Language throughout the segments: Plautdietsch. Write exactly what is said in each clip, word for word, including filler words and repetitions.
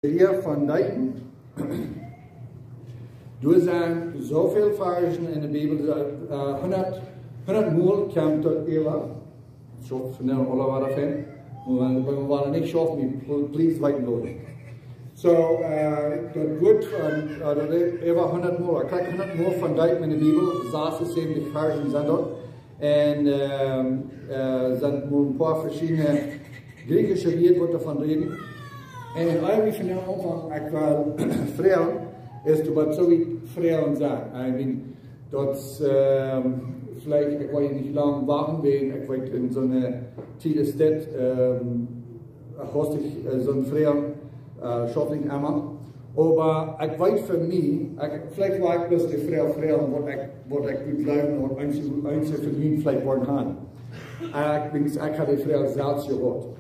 Lia von Deiten. Doa sent soo väl Varzen enne Bibel, äh, hundat, hundat mol kjemt daut äwa. Ekj hop, von de aula wada fent. Oba wan, wan wie nich schaufen, please weeten loten. Soo, äh, daut Wuat von, äh, daut äwa hundat mol, ekj kjrieech hundat mol von Deiten enne Bibel, sas un säwentich Varzen sent daut. Un, ähm, äh, sent nu een poa veschiedne griechische Wieed waut doavon räden. Un wan wie von dän Aunfank, ekj well froagen, es, du woascht soo wiet froagen sajen. I mean, daut, ähm, veleicht, ekj well nich lang wachten, wiels ekj weet, en soone Tiet es dit, ähm, hastich, äh, soon Froagen, äh, schauf ekj emma. Oba ekj weet fa mie, ekj, veleicht wull ekj bloos de Froag froagen, waut ekj, waut ekj wudd jleewen, waut eenje, eenje von junt veleicht wudden haben. Ekj denkj, ekj haud de Froag selfst jehuat.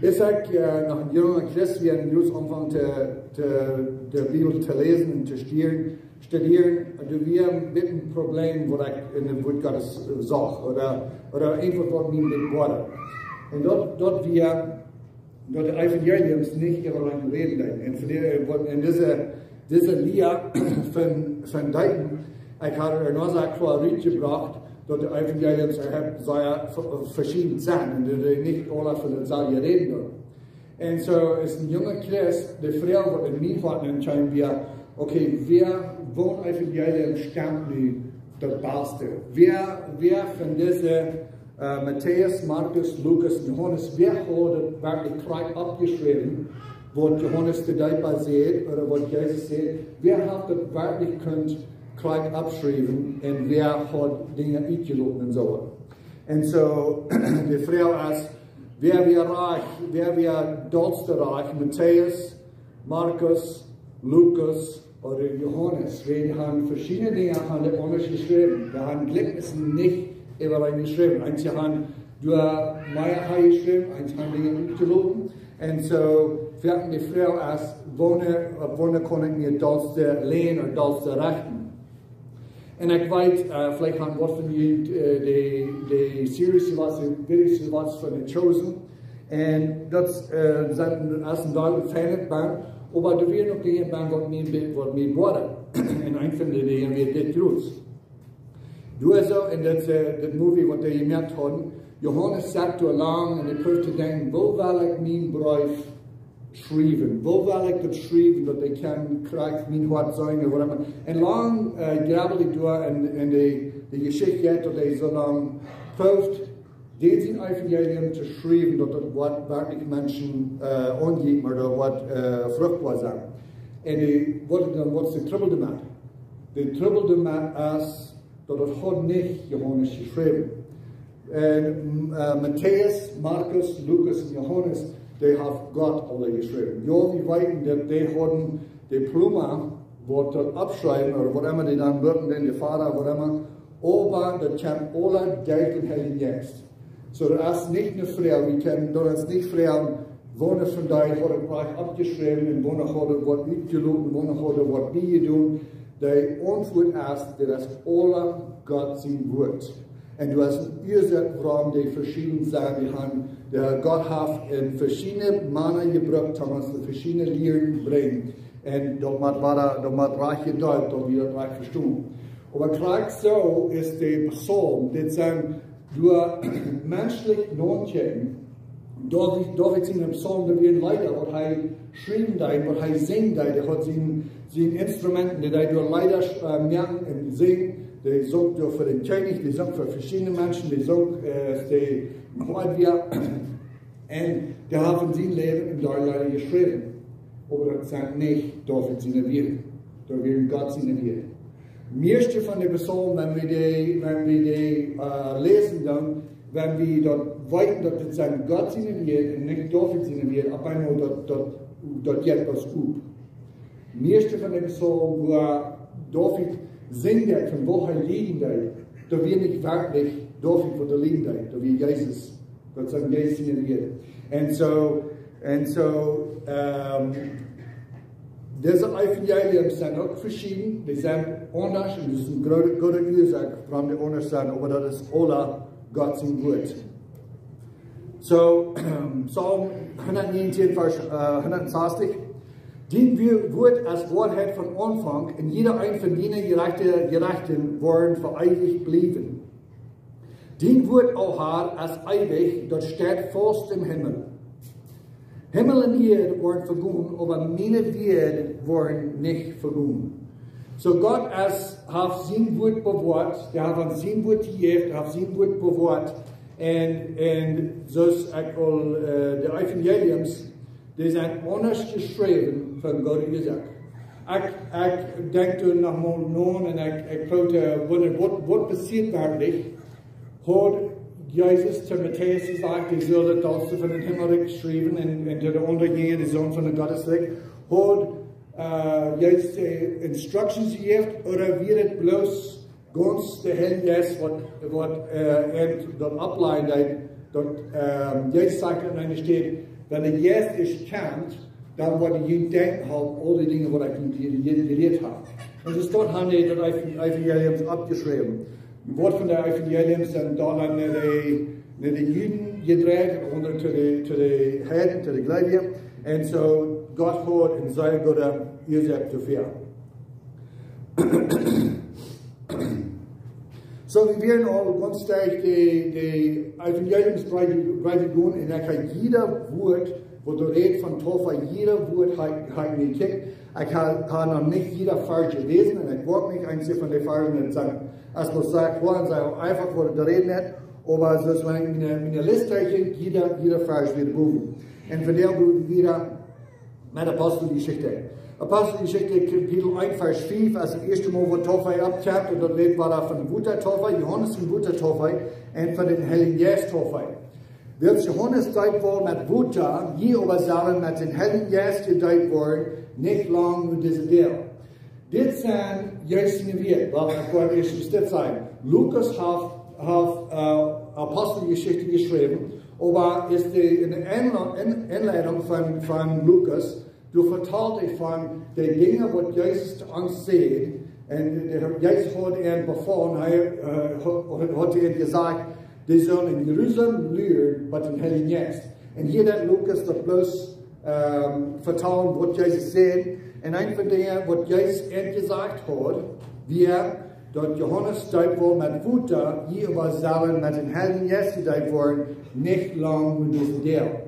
Aus ekj, äh, noch een junga Christ wia, un jrod aunfunk de, de, de Bibel to läsen un to studieren, studieren, doa wia een bät een Problem, waut ekj en daut Wuat Gottes, äh, sach, ooda, ooda eefach waut mie een bät boadad. Un daut, daut wia, daut de Evangeliums nich äwa eenem räden deeden. Un fa dee, äh, waut en dise, dise Lia von, von Deiten, ekj haud doa noch soo kloa rutjebrocht, daut de Evangeliums, äh, sea ve-, veschieden sent un daut dee nich aula von daut selwje räden doonen. Un soo aus een junga Christ, de Froag waut en mien Hoat nenkjeem wia, okay, wäa, woon Evangelium stemt nu daut baste? Wäa, wäa von dise, äh, Matäus, Markus, Lukas un Johanes, wäa haud daut werkjlich krakjt oppjeschräwen, waut Johanes de Deepa säd, ooda waut Jesus säd? Wäa haud daut werkjlich kunt krakjt oppschriewen un wäa haud Dinja utjeloten un soo? Un soo, de Froag es, wäa wia rajcht, wäa wia daut baste rajcht, Matäus, Markus, Lukas ooda Johanes? Wiels dee haben veschiedne Dinja haben dee aundasch jeschräwen. Dee haben Jlikjnisen nich äwareen jeschräwen. Eenje haben doa mea jeschräwen, eenje haben Dinja utjeloten. Un soo, fa mie de Froag es, woone, opp woone kaun ekj mie daut baste länen ooda daut baste rechten? Un ekj weet, äh, veleicht haben waut von junt, äh, de, de Series jeseenen, de Videos jeseenen von The Chosen. Un daut, äh, sent, es een Deel feinet Band, oba doa wieren uk Dinja bie waut mie, waut mie boadad. Un eent von de Dinja wia dit jrod. Doa soo en daut, äh, daut Movie waut dee jemoakt hauden, Johanes saut doa lang un hee proowd to denkjen, woo well ekj mien Breef schriewen? Woo well ekj daut schriewen, daut ekj kaun krakjt mien Hoat seenen ooda waut emma? Un lang, äh, jrabeld hee doa en, en de, de Jeschicht, daut hee soo lang proowd, dän sien Evangelium to schriewen, daut daut woat werkjlich Menschen, äh, aunjeit, oba daut woat, äh, fruchtboa sennen. Un dee, waut dan, waut es de Trubbel doamet? De Trubbel doamet es, daut daut haud nich Johanes jeschräwen. Un, äh, Matäus, Markus, Lukas un Johanes, dee haft Gott aula jeschräwen. Jo, wie weeten daut dee hauden Diploma, waut daut oppschriewen, ooda waut emma dee dan brucken, dän de Voda, waut emma. Oba daut kjemt aula derch dän Heiljen Jeist. Soo, daut es nich ne Froag, wie kjennen doa ons nich froagen, woone von dee haud daut rajcht oppjeschräwen un woone haud waut utjeloten, woone haud waut biejedonen. De Auntwuat es, daut es aula Gott sien Wuat. Un du hast eene Uasoak, wuarom dee veschieden sent. Dee haben, de Gott haft en veschiedne Mana jebrukt, om ons to veschiedne Lieren brinjen. Un daut mott wada, daut mott rajcht jedeelt, daut wie daut rajcht vestonen. Oba krakjt soo es de Psalm, dit sent doa menschlich nonkjikjen. David, David sien Psalm, daut wieren Leeda, waut hee schriewen deed, waut hee sinjen deed. Hee haud sien, sien Instrumenten, dee deed doa Leeda, äh, moaken un sinjen. Dee sunk doa fa dän Kjennich, dee sunk fa veschiedne Menschen, dee sunk, äh, dee Gott wia. Un dee haft en sien Läwen een Deel Leeda jeschräwen. Oba daut sent nich David siene Wieed. Daut wieren Gott siene Wieed. Mieeschte von de Psalmen, wan wie dee, wan wie dee, äh, läsen, dan, wan wie daut weeten, daut dit sent Gott siene Wieed un nich David siene Wieed, opp eemol daut, daut, daut jeit waut op. Mieeschte von de Psalmen, wua David sinjen deed, von woo hee lieden deed, daut wia nich werkjlich David, waut doa lieden deed, daut wia Jesus. Daut sent Jesus siene Wieed. Un soo, un soo, ähm, dise Evangeliums sent uk veschieden, dee sent aundasch un daut es eene groote, groote Uasoak, wuarom dee aundasch sent, oba daut es aula Gott sien Wuat. Soo, Psalm hundatnienuntieen, Varsch, äh, hundatsastich. Dien Wuat es Woarheit von Aunfank, un jieda eent von diene Jerechte, Jerechten woaren fa eewich bliewen. Dien Wuat, o Herr, es eewich, daut steit faust em Himmel. Himmel un Ieed woaren vegonen, oba miene Wieed woaren nich vegonen. Soo Gott es, haft sien Wuat bewoat, dee haft ons sien Wuat jejäft, haft sien Wuat bewoat. Un, un soo aus ekj aul, äh, de Evangeliums, dee sent aundasch jeschräwen fa goode Uasoak. Ekj, ekj denkj doa noch mol no un ekj, ekj proow to wundren, waut, waut passieet werkjlich? Haud Jesus to Matäus jesajcht, dee sull daut aulsoo von daut Himmelrikj schriewen un, un to de aundre Jinja, de Sän von daut Gottesrikj? Haud, äh, Jesus de instructions jejäft, ooda wia daut bloos gaunz de Heilje Jeist waut, waut, äh, an daut oppleiden deed, daut, ähm, Jesus sajcht aun eene Städ, wan de Jeist es kjemt, dan woa jie denkjen aun aul dee Dinja waut ekj junt je-, je-, jelieet hab. Un soo daut han dee daut Ev-, Evangelium oppjeschräwen. Waut von de Evangeliums sent dan no de, no de Juden jedreit, ooda to de, to de Heiden, to de Gleubje. Un soo Gott haud eene sea goode Uasoak doafäa. Soo, wie wieren aul gaunz stäakj de, de Evangeliums breed, breed jegonen, un ekj ha jieda Wuat, waut doa rät von Taufe, jieda Wuat ha, ha ekj jekjikjt. Ekj ha, ha noch nich jieda Varsch jeläsen, un ekj woa nich eent von de Varsch nich sajen. Aus waut sajcht, woaren see eenfach waut doa rät nich, oba soo aus wan ekj miene, miene List teekjen, jieda, jieda Varsch wia bowen. Un vondoag doo wie wieda met Aposteljeschicht. Aposteljeschicht Kapitel eent, Varsch fiew, aus daut ieeschte Mol waut Taufe oppkjemt, un daut rät wada von Wota Taufe, Johanes siene Wota Taufe, un von dän Heiljen Jeist Taufe. Wiels Johanes deept wort met Wota, jie oba sellen met dän Heiljen Jeist jedeept woaren, nich lang no dise Doag. Dit sent Jesus siene Wieed, waut ekj woa ieescht dit sajen. Lukas haft, haft, äh, Aposteljeschicht jeschräwen, oba es de, enne Enle-, en-, Enleidunk von, von Lukas, doa vetalt hee von de Dinja waut Jesus to ons säd, un de Herr Jesus haud an befolen, hee, äh, ha-, haud an jesajcht, dee sullen en Jerusalem luren bat dän Heiljen Jeist. Un hia deed Lukas daut bloos, ähm, vetalen waut Jesus säd. Un eent von de Dinja waut Jesus an jesajcht haud, wia daut Johanes deept wort met Wota, jie oba sellen met dän Heiljen Jeist jedeept woaren, nich lang no dise Doag.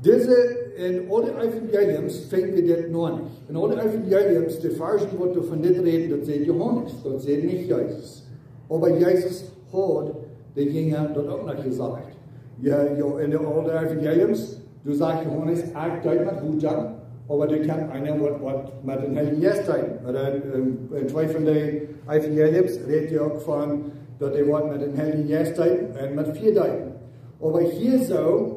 Dise, en aule Evangeliums finj wie dit noch nich. En aule Evangeliums, de Varschen waut doa von dit räden, daut sajcht Johanes, daut sajcht nich Jesus. Oba Jesus haud de Jinja daut uk noch jesajcht. Jo, jo, en de aule Evangeliums, doa sajcht Johanes, ekj deep met Wota, oba doa kjemt eena waut, waut met dän Heiljen Jeist deepen. Ooda, ähm, en twee von de Evangeliums rät hee uk von, daut hee woat met dän Heiljen Jeist deepen un met Fia deepen. Oba hia soo,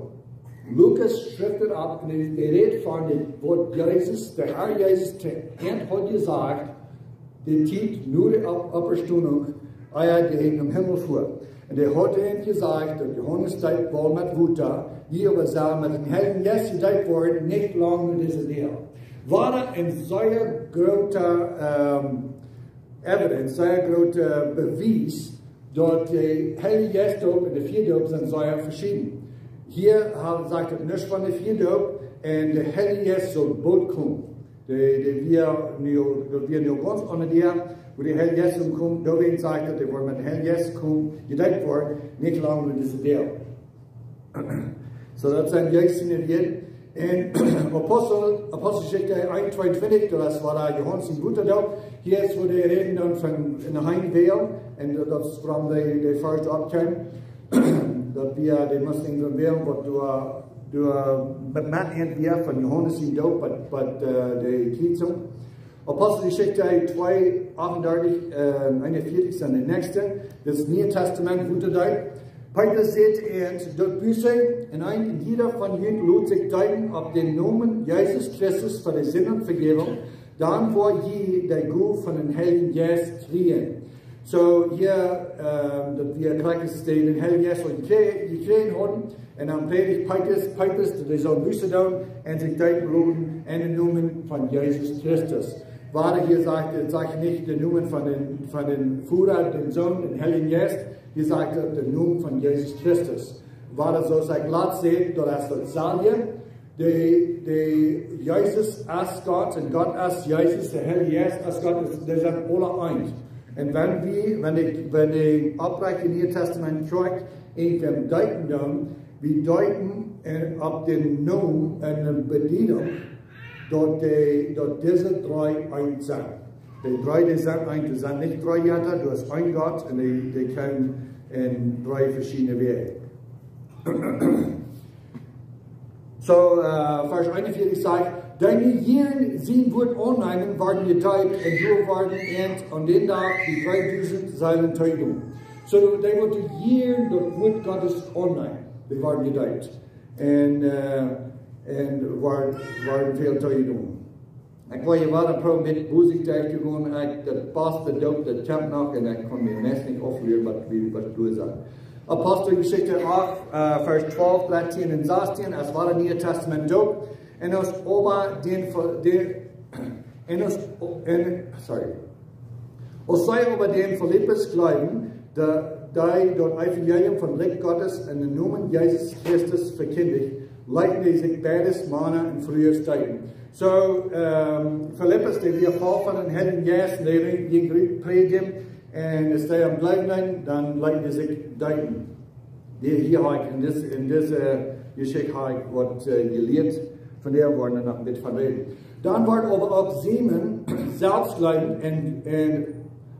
Lukas schrift et opp un hee, hee rät von de, waut Jesus, de Herr Jesus, to an haud jesajcht, de Tiet no de Opp-, Oppastonunk, ea hee nom Himmel fua. Un hee haud an jesajcht, daut Johanes deept wort met Wota, jie oba sellen met dän Heiljen Jeist jedeept woaren, nich lang no dise Doag. Wada een sea groota, ähm, evidence, sea groota Bewies, daut de Heilje Jeist Doop un de Fia Doop sent sea veschieden. Hia ha-, sajcht et nuscht von de Fia Doop un de Heilje Jeist saul boolt komen. De, de wia nu, daut wia nu gaunz aun de Doag, wua de Heilje Jeist saul komen, doawäajen sajcht et, dee woaren met dän Heiljen Jeist komen, jedeept woaren, nich lang no dise Doag. Soo, daut sent Jesus siene Wieed. En Apostel, Aposteljeschicht eent, tweeuntwintich, daut es wada Johanes siene Wota Doop. Hia es wua dee räden dan von en Heim wea, un daut, daut es wuarom dee, dee Varsch oppkjemt. Daut wia, dee musten irjentwäa wälen, waut doa, doa met, met an wia von Johanes siene Doop, waut, waut, äh, de Kjriezunk. Aposteljeschicht twee, achtundartich, äh, eenunvieetich sent de näakjste. Daut Niee Tastament, Wota Doop. Petrus säd to an, doot Buss, un een un jieda von junt lot sikj deepen opp dän Nomen Jesus Christus fa de Sindenvejäwunk, dan woa jie de Gow von dän Heiljen Jeist kjrieen. Soo, hia, ähm, daut wia krakjt aus dee dän Heiljen Jeist aul jekjrä-, jekjräajen hauden. Un dan prädicht Petrus, Petrus, daut dee sullen Buss doonen un sikj deepen loten en dän Nomen von Jesus Christus. Wada hia sajcht, et sajcht nich dän Nomen von dän, von dän Voda, dän Sän, dän Heiljen Jeist. Hia sajcht et dän Nomen von Jesus Christus. Wada, soo aus ekj latst säd, daut es daut selwje. De, de Jesus es Gott un Gott es Jesus, de Heilje Jeist es Gott, es, dee sent aule eent. Un wan wie, wan de, wan de oprajchte Niee Tastament Kjoakj irjentwäm deepen doonen, wie deepen un opp dän Nomen un de Bediedunk, daut de, daut dise dree eent sent. De dree, dee sent eent, dee sent nich dree Jetta, du hast een Gott un dee, dee kjennen en dree veschiedne Wäaj. Soo, äh, Varsch eenunvieetich sajcht: "Dee nu hieren sien Wuat aunneemen, worden jedeept, un doa worden an dän Dach dee dreedusent Seelen toojedonen." Soo, dee waut hieren daut Wuat Gottes aunneemen, dee worden jedeept. Un, äh, un worden, worden väl toojedonen. Ekj well hia wada proowen met Musik derch to gonen. Ekj, daut Pastor Doop, daut kjemt noch un ekj kaun mie meist nich opphieren, waut wie, waut wie sajen. Aposteljeschicht acht, äh, Varsch twalf, dartieen un sastieen, aus wada Niee Tastament Doop. Un aus oba dän Fi-, dän, un aus, un, sorry. Aus see oba dän Filippus jleewden, dee, dee daut Evangelium vom Rikj Gottes en dän Nomen Jesus Christus vekjindicht, leeten dee sikj beides, Mana un Frues, deepen. Soo, ähm, Filippus, dee wia voll von dän Heiljen Jeist, un dee jinkj rut prädjen, un aus dee aum jleewen deeden, dan leeten dee sikj deepen. Dee hia hab ekj en dis, en dise, äh, Jeschicht hab ekj waut, äh, jelieet, von dee woa wie noch een bät von räden. Dan wort oba uk Simon selfst jleewen un, un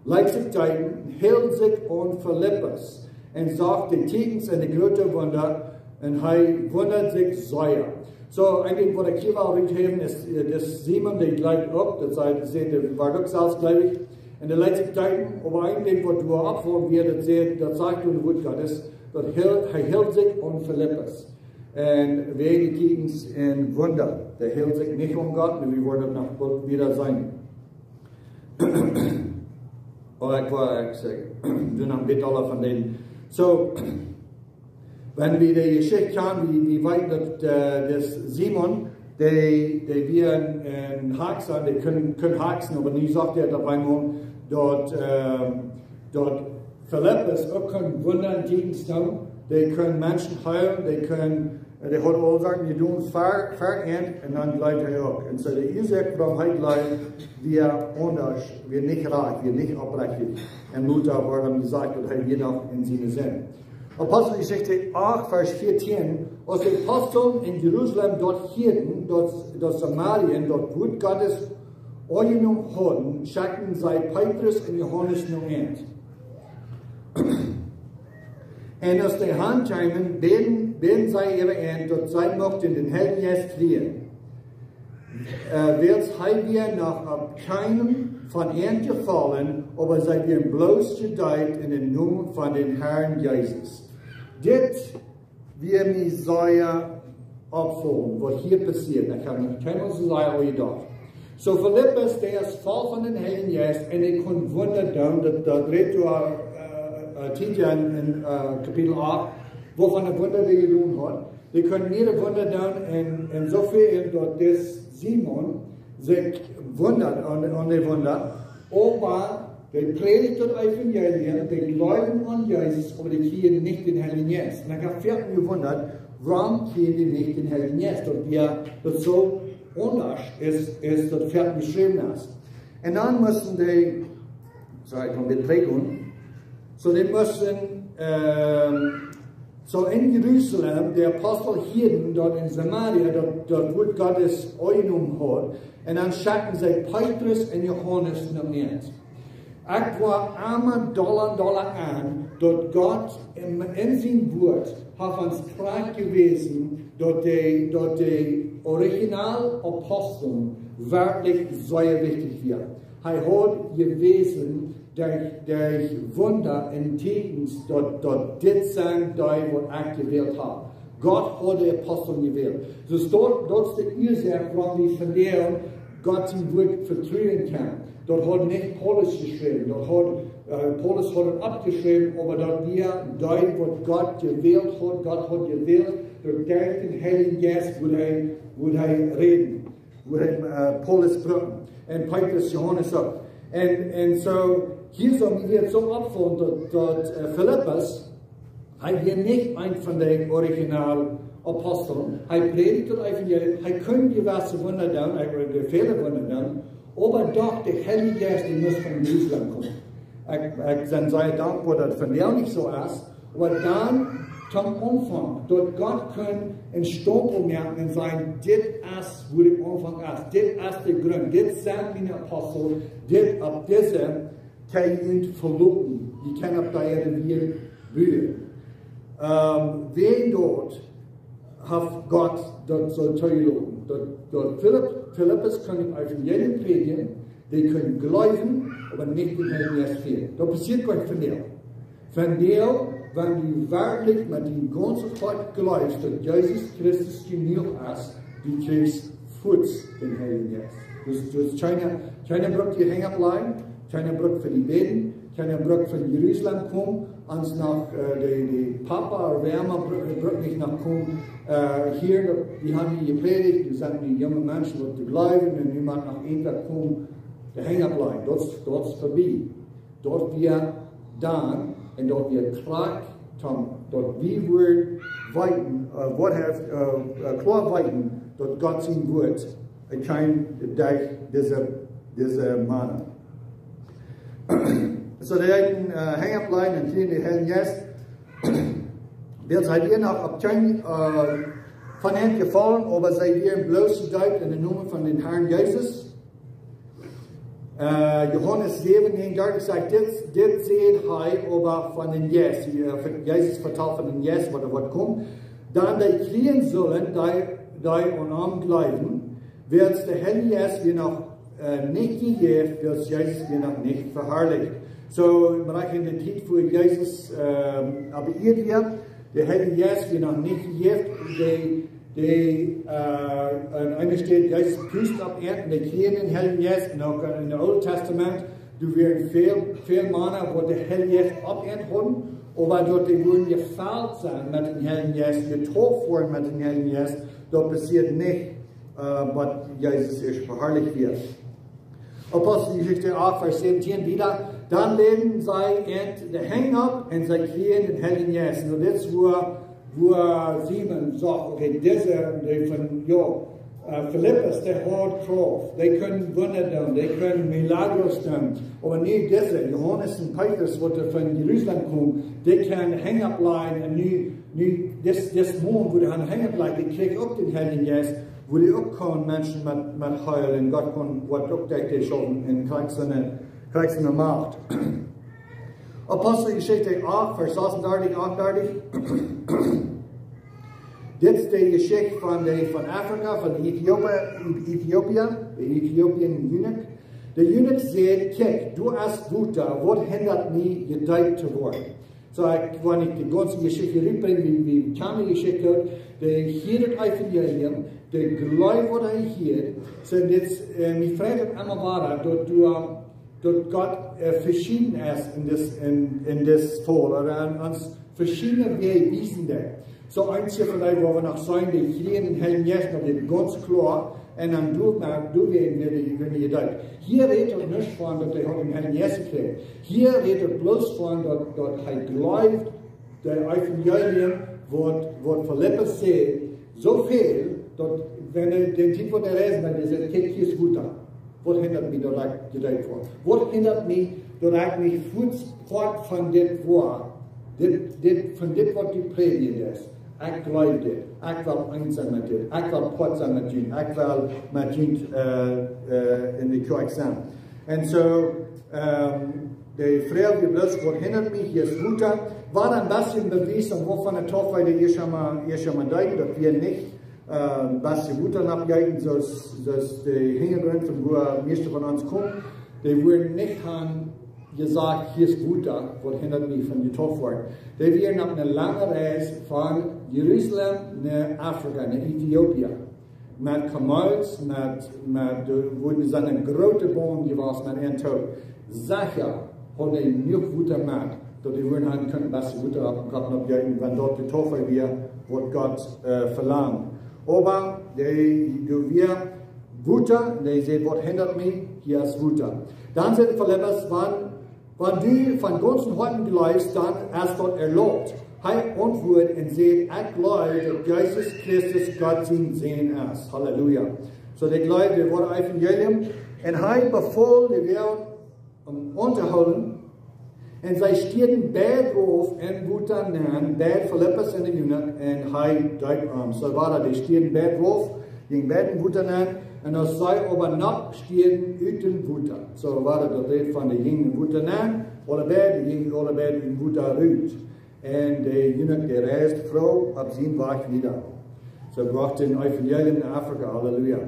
leet sikj deepen, hilt sikj aun Filippus un sach de Tieekjens un de groote Wunda, un hee wundad sikj sea. Soo, een Dinkj waut ekj hia well ruthäwen es, äh, daut Simon, dee jleewd uk, daut see, see, dee wort uk selfstjleewich. Un dee leet sikj deepen, oba een Dinkj waut doa oppfelt wia, daut see, daut sajcht doa daut Wuat Gottes, daut hilt, hee hilt sikj aun Filippus. Un wäajen de Tieekjens un Wunda, dee hilt sikj nich aun Gott, un wie woaren daut noch boolt wada seenen. Oh, ekj woa, ekj saj, doo noch een bät aula von dän. Soo, wan wie de Jeschicht kjanen, wie, wie weeten daut, äh, daut Simon, dee, dee wia een, een Hakjsa, dee kunn, kunn hakjsen, oba nu sach hee opp eemol daut, ähm, daut Filippus uk kunn Wunda un Tieekjens doonen, dee kunn Menschen heelen, dee kunn, dee haud aul Sachen jedonen, ver, ver an, un dan jleewd hee uk. Un soo de Uasoak wuarom hee jleewd, wia aundasch, wia nich rajcht, wia nich oprechtich. Un lota wort am jesajcht daut hee wia noch en siene Sind. Aposteljeschicht acht, Varsch vieetieen: Aus de Apostel en Jerusalem daut hieeden, daut, daut Samarien daut Wuat Gottes aunjenomen hauden, schekjten see Petrus un Johanes no an. Un aus dee han kjeemen, bäden, bäden see äwa an, daut see muchten dän Heiljen Jeist kjrieen. Äh, wiels hee wia noch opp kjeenem von an jefollen, oba see wieren bloos jedeept en dän Nomen von dän Harn Jesus. Dit wia mie sea oppjefollen, waut hia passieed. Ekj hab noch kjeenmol soo sea aun jedocht. Soo Filippus, dee es voll von dän Heiljen Jeist un dee kunn Wunda doonen, daut, daut rät doa, äh, äh, Tiet en, en, äh, Kapitel acht, woo von de Wunda dee jedonen haud. Dee kunn mearere Wunda doonen un, un soo väl daut dis Simon sikj wundad aun, aun de Wunda. Oba dee prädicht daut Evangelium, dee jleewden aun Jesus, oba dee kjrieejen nich dän Heiljen Jeist. Un ekj hab foaken jewundat, wuarom kjrieejen dee nich dän Heiljen Jeist? Daut wia, daut soo aundasch es, es daut foaken jeschräwen es. Un dan musten dee, soo, ekj kaun dit trigj doonen. Soo, dee musten, ähm, soo en Jerusalem, de Apostel hieeden daut en Samaria, daut, daut Wuat Gottes aunjenomen haud. Un dan schekjten see Petrus un Johanes no an. Ekj woa emma dolla un dolla aun, daut Gott en, en sien Wuat haft ons kloa jewäsen, daut de, daut de Original Apostel werkjlich sea wichtich wia. Hee haud jewäsen, derch, derch Wunda un Tieekjens, daut, daut dit sent dee, waut ekj jewält hab. Gott haud de Apostel jewält. Soo daut, daut es de Uasoak, wuarom wie vondoag Gott sien Wuat vetruen kjennen. Daut haud nich Paulus jeschräwen. Daut haud, äh, Paulus haud et oppjeschräwen, oba daut wia dee, waut Gott jewält haud. Gott haud jewält, daut derch dän Heiljen Jeist wudd hee, wudd hee räden. Wudd hee, äh, Paulus brucken. Un Petrus, Johanes uk. Un, un soo, hia soo, mie wia soo oppjefollen daut, daut, äh, Filippus, hee wia nich een von de Original Apostel, hee prädicht daut Evangelium, hee kunn jewesse Wunda doonen, hee kunn väle Wunda doonen, oba doch de Heilje Jeist, dee must von Jerusalem komen. Ekj, ekj sie sea dankboa daut vondoag nich soo es, oba dan toom Aunfank, daut Gott kunn een Stempel moaken un sajen: Dit es wua de Aunfank es, dit es de Grunt, dit sent miene Apostel, dit, opp dise kjenn jie junt veloten, jie kjennen opp dee Ieed wada buen. Ähm, wäajen daut haft Gott daut soo toojeloten. Daut, daut Philipp, Filippus kunn daut Evangelium prädjen, dee kunnen jleewen, oba nich dän Heiljen Jeist fälen. Daut passieet goanich vondoag. Vondoag, wan du werkjlich met dien gaunzet Hoat jleefst, daut Jesus Christus jenuach es, du kjrichst fuaz dän Heiljen Jeist. Dus, dus kjeena, kjeena brukt die Henj oppläajen, kjeena brukt fa die bäden, kjeena brukt von Jerusalem komen, aus noch, äh, de, de Papa ooda wäa emma bru-, brukt nich noch komen. Äh, hia, daut, wie haben hia jeprädicht, wie sent nu junge Menschen, waut jleewen, un nu mott noch eena komen, de Henj oppläajen. Daut, daut es verbie. Daut wia dan, un daut wia krakjt, Tom, daut wie wudden weeten, äh, waut haft, äh, äh, kloa weeten, daut Gott sien Wuat, äh, kjeem derch dise, dise Mana. Soo, dee hauden, äh, Henj oppläajen un kjrieejen dän Heiljen Jeist. Wiels hee wia noch opp kjeen, äh, von an jefollen, oba see wieren bloos jedeept en dän Nomen von dän Harn Jesus. Äh, Johanes säwen, näajenundartich sajcht: Dit, dit säd hee oba von dän Jeist. Hia, äh, von, Jesus vetalt von dän Jeist, waut doa woat komen. Dan dee kjrieen sullen, dee, dee aun am jleewen, wiels de Heilje Jeist wia noch, äh, nich jejäft, wiels Jesus wia noch nich veharlicht. Soo, wie sent en de Tiet, wua Jesus, ähm, opp de Ieed wia, de Heilje Jeist wia noch nich jejäft, dee, dee, äh, aun eene Städ, Jesus proost opp an, dee kjrieejen dän Heiljen Jeist, un uk en daut Oole Tastament, doa wieren väl, väl Mana, waut dän Heiljen Jeist opp an hauden, oba daut dee wudden jefelt sennen met dän Heiljen Jeist, jedeept woaren met dän Heiljen Jeist, daut passieed nich, äh, waut Jesus ieescht veharlicht wia. Aposteljeschicht acht, Varsch säwentieen wada: Dan läden see an de Henj opp un see kjrieejen dän Heiljen Jeist. Nu, dit es wua, wua Simon säd: Okay, dise, dee von, jo, äh, Filippus, dee haud Krauft, dee kunnen Wunda doonen, dee kunnen Milagros doonen. Oba nu dise, Johanes un Petrus, waut doa von Jerusalem kjeemen, dee kunnen Henj oppläajen. Un nu, nu, dis, dis Maun, wua dee aun Henj oppläajen, dee kjrieech uk dän Heiljen Jeist, wua dee uk kunn Menschen met, met heelen, Gott kunn waut uk derch dee schaufen un kjrieech siene, kjrieech siene Macht. Aposteljeschicht acht, Varsch sasuntachentich, achtundartich. Dit es de Jeschicht von de, von Afrika, von de Äthiopa-, Äthiopier, de Ethiopian Eunuch. De Eunuch säd: Kjikj, doa es Wota, waut hindat mie jedeept to woaren? Soo, ekj, wan ekj de gaunze Jeschicht rutbrinj, wie, wie kjennen de Jeschicht uk, dee hieed daut Evangelium, dee jleewd waut hee hieed, soo dit, äh, mie freit daut emma wada, daut du, äh, daut Gott, äh, veschieden es en dis, en, en dis Faul, ooda aun ons veschiedne Wäaj wiesen deit. Soo, eenje von dee, wua wie noch seenen, dee kjrieejen dän Heiljen Jeist, daut es gaunz kloa, un dan doa, doa woaren dee, woaren dee jedeept. Hia rät daut nich von daut dee hauden dän Heiljen Jeist jekjräajen. Hia rät daut bloos von daut, daut hee jleewd, daut Evangelium, waut, waut Filippus säd, soo väl, daut wan hee dän Tiet, waut hee reisen deed, hee säd: Kjikj, hia es Wota. Waut hindat mie, daut ekj jedeept woa? Waut hindat mie, daut ekj nich fuaz Poat von dit woa? Dit, dit, von dit, waut du prädjen deist. Ekj jleew dit. Ekj well eent sennen met dit. Ekj well Poat sennen met junt. Ekj well met junt, äh, äh, en de Kjoakj sennen. Un soo, ähm, de Froag wia bloos: Waut hindat mie? Hia es Wota. Wia een bät een Bewies, om waut von de Taufe dee ieescht emol, ieescht emol deeden, daut wia nich, äh, waut see Wota nopp jeeten, soo aus, soo aus de Hinjagrunt von wua mieeschte von ons komen. Dee wudden nich han jesajcht: Hia es Wota, waut hindat mie von jedeept woaren? Dee wieren opp eene lange Reis von Jerusalem no Afrika, no Äthiopien. Met Kamels, met, met, äh, wua see eene groote Boomt jewast met an toop. Secha hauden see jenuach Wota met, daut dee wudden han kunnen bät Wota opp dän Kopp nopp jeeten, wan daut de Taufe wia, waut Gott, äh, velangd. Oba dee, doa wia Wota, dee säd: Waut hindat mie? Hia es Wota. Dan säd Filippus: Wan, wan du von gaunzem Hoaten jleefst, dan es daut erlaubt. Hee auntwuad un säd: "Ekj jleew daut Jesus Christus Gott sien Sän es." Halleluja. Soo, dee jleewd daut Evangelium. Un hee befool de Welt om auntohoolen. Un see stieeden beid rauf em Wota nenn, beid Filippus un de Eunuch, un hee deept am. Soo wia daut, dee stieeden beid rauf, jinjen beid em Wota nenn, un aus see oba noch stieeden ut dem Wota. Soo wia daut, daut räd von dee jinjen em Wota nenn, aule beid, dee jinjen aule beid em Wota rut. Un de Eunuch, dee reisd froo opp sienen Wajch wieda. Soo brocht hee daut Evangelium no Afrika, halleluja.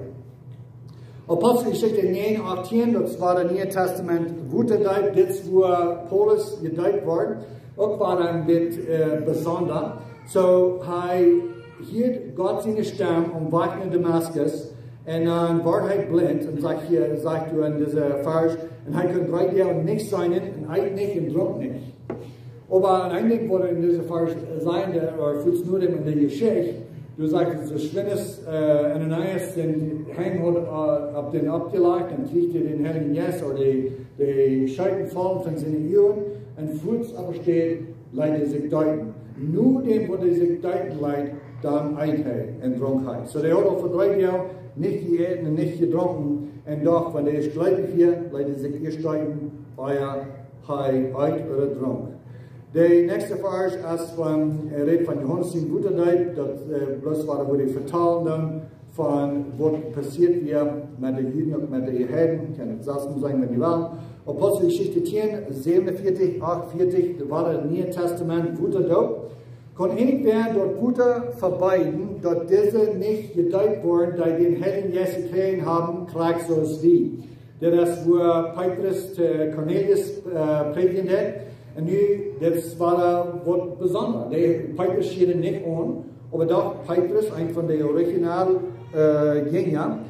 Aposteljeschicht näajen achtieen, daut wia daut Niee Tastament, Wotadeep, dit es wua Paulus jedeept wort. Uk wia een bät, äh, besonda. Soo, hee hieed Gott siene Stemm aum Wajch no Damaskus. Un dan wort hee blint un sajcht hia, sajcht doa en dise Varsch, un hee kunn dree Doag nich seenen, un eet nich un drunk nich. Oba een Dinkj waut en dise Varsch, äh, sent, äh, ooda fuaz no däm en de Jeschicht, doa sajcht et, soo schwind aus, äh, Ananias sienen Henj haud, äh, opp dän oppjelajcht, dan kjrieech hee dän Heiljen Jeist, ooda dee, dee Scheeten foll von siene Uagen, un fuaz opp de Städ leet hee sikj deepen. No däm waut hee sikj deepen leet, dan eet hee un drunk hee. Soo, dee haud aul fa dree Doag nich jeäten un nich jedrunken, un docht, wan hee es jlikj hia, leet hee sikj ieescht deepen, ea hee eet ooda drunk. De näakjste Varsch es von, äh, räd von Johanes sien Wotadeep, daut, äh, bloos wia, wua hee vetald dan von waut passieet wia met de Juden un met de Heiden, kaun et selfst sennen, wan jie wellen. Aposteljeschicht tieen, säwenunvieetich, achtveertich, doa wia daut Niee Tastament, Wotadeep. Kaun irjentwäa daut Wota vebieden, daut dise nich jedeept woaren, dee dän Heiljen Jeist jekjräajen haben, jlikj soo aus wie? Dit es wua Petrus to Kornelius, äh, prädjen deed. Un nu, dit es wia waut besonda. Dee Petrus schieed nich aun, oba doch Petrus, een von de original, äh, Jinja,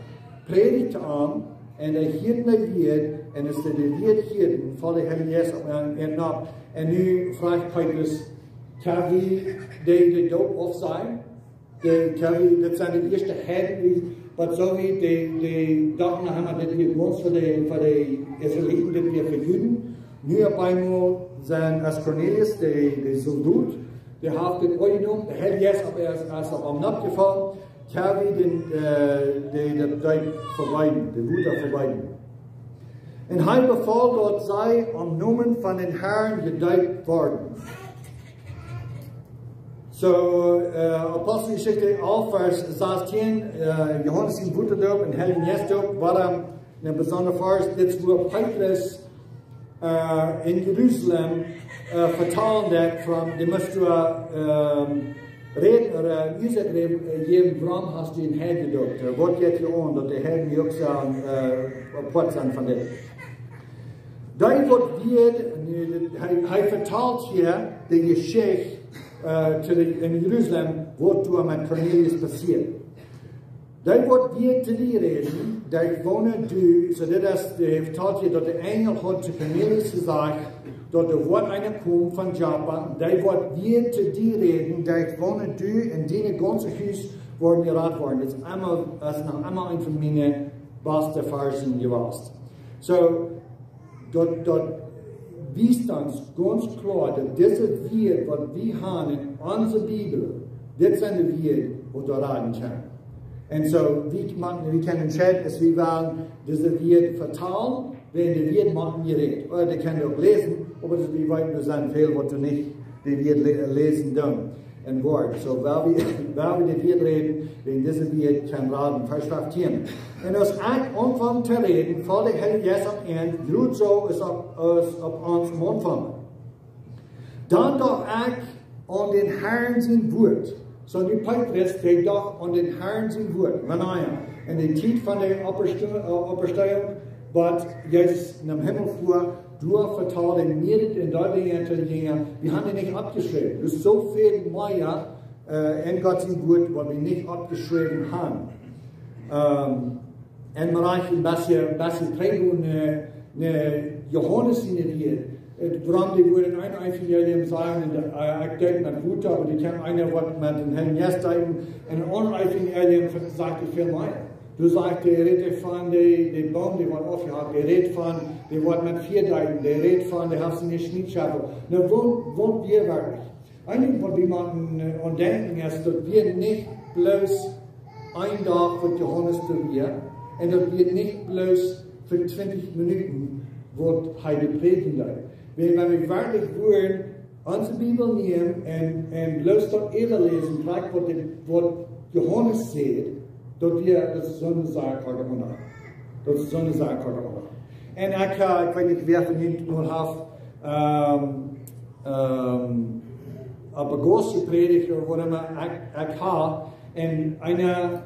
prädjt am, un hee hieed de Wieed, un aus hee de Wieed hieed, dan foll de Heilje Jeist opp am, am nopp. Un nu fruach Petrus: "Kjenn wie dee, dee doop aufsajen?" Dee, kjenn wie, daut sent de ieeschte Heiden, dee, waut soo wie, dee, dee dochten noch emma, daut wia bloos fa de, fa de Israeliten, daut wia fa Juden. Nu opp eemol sent, aus Kornelius, dee, dee Soldot, dee haft dit aunjenomen, de Heilje Jeist es, es opp am noppjefollen, kjenn wie dän, äh, dee, daut, daut vebieden, daut Wota vebieden. Un hee befool, daut see em Nomen von dän Herrn jedeept worden. Soo, äh, Aposteljeschicht alf, Varsch sastieen, äh, Johanes sien Wotadeep un Heiljen Jeist Deep, wia een besondra Varsch, dit es wua Petrus, äh, en Jerusalem, äh, vetald daut von, dee must doa, ähm, räden, ooda, äh, Isaak räden, äh, jäwen, wuarom hast du en Heiden jedeept? Äh, waut jeit hia aun, daut de Heiden uk sellen, äh, oppwacht sennen von dit? Dee waut wia, hee, hee vetalt hia de Jeschicht, äh, to de, en Jerusalem, waut doa met Kornelius passieed. Dee waut wia to die räden, derch woone du, soo daut es, dee vetalt hia, daut de Enjel haud to Kornelius jesajcht, daut doa woat eena komen von Joppa, dee waut wia to die räden, derch woone du un dien gaunzet Hus woaren jerat woaren. Daut es emma, daut es noch emma een von miene baste Varschen jewast. Soo, daut, daut wiest ons gaunz kloa, daut dise Wieed, waut wie haben en onse Bibel, dit sent de Wieed, waut doa raden kjennen. Un soo, wie motten, wie kjennen entscheiden, aus wie wellen dise Wieed vetalen, wan de Wieed motten jerät. Ooda dee kjennen uk läsen, oba daut, wie weeten, doa sent väl, waut doa nich de Wieed lä-, läsen doonen. En Wort. Soo, wiel wie, wiel wie dit hia räden, wan dise Wieed kjennen raden. Varsch fieftieen. Un aus ekj aunfunk to räden, foll de Heilje Jeist opp an, jrod soo aus opp, aus opp ons aum Aunfank. Dan docht ekj aun dän Herrn sien Wort. Soo, nu Petrus, dee docht aun dän Herrn sien Wort. Wanea? En de Tiet von de Oppsto-, äh, Oppstonunk, waut Jesus nom Himmel fua, doa vetald hee mea en daut Dinj to de Jinja, wie haben dee nich oppjeschräwen. Daut es soo väl mea, äh, en Gott sien Wort, waut wie nich oppjeschräwen haben. Ähm, un mau een bät, bät trigj no, no Johanes siene Räd. Äh, wuarom dee wudden en een Evangelium sajen, un, äh, ekj deep met Wota, oba dee kjennen eena waut met dän Heiljen Jeist deepen. En een aundret Evangelium sajcht hee väl mea. Doa sajcht hee, rät hee von de, de Boom, dee woat aufjehakt, hee rät von, dee woat met Fia deepen, hee rät von, dee haft siene Schmiedschauffel. Nu, waut, waut wia werkjlich? Een Dinkj waut wie motten, äh, aun denkjen es, daut wia nich bloos een Dach waut Johanes doa wia, un daut wia nich bloos fa twintich Minuten waut hee doa prädjen deed. Wan, wan wie werkjlich wudden onse Bibel nämen un, un bloos daut äwaläsen, krakjt waut de, waut Johanes säd, daut wia, daut es soone Sach, waut ekj mott. Daut es soone Sach, waut ekj mott. Un ekj, äh, ekj weet nich, wäa von junt mol haft, ähm, ähm, opp een Goos jeprädicht ooda waut emma, ekj, ekj hab. Un eena,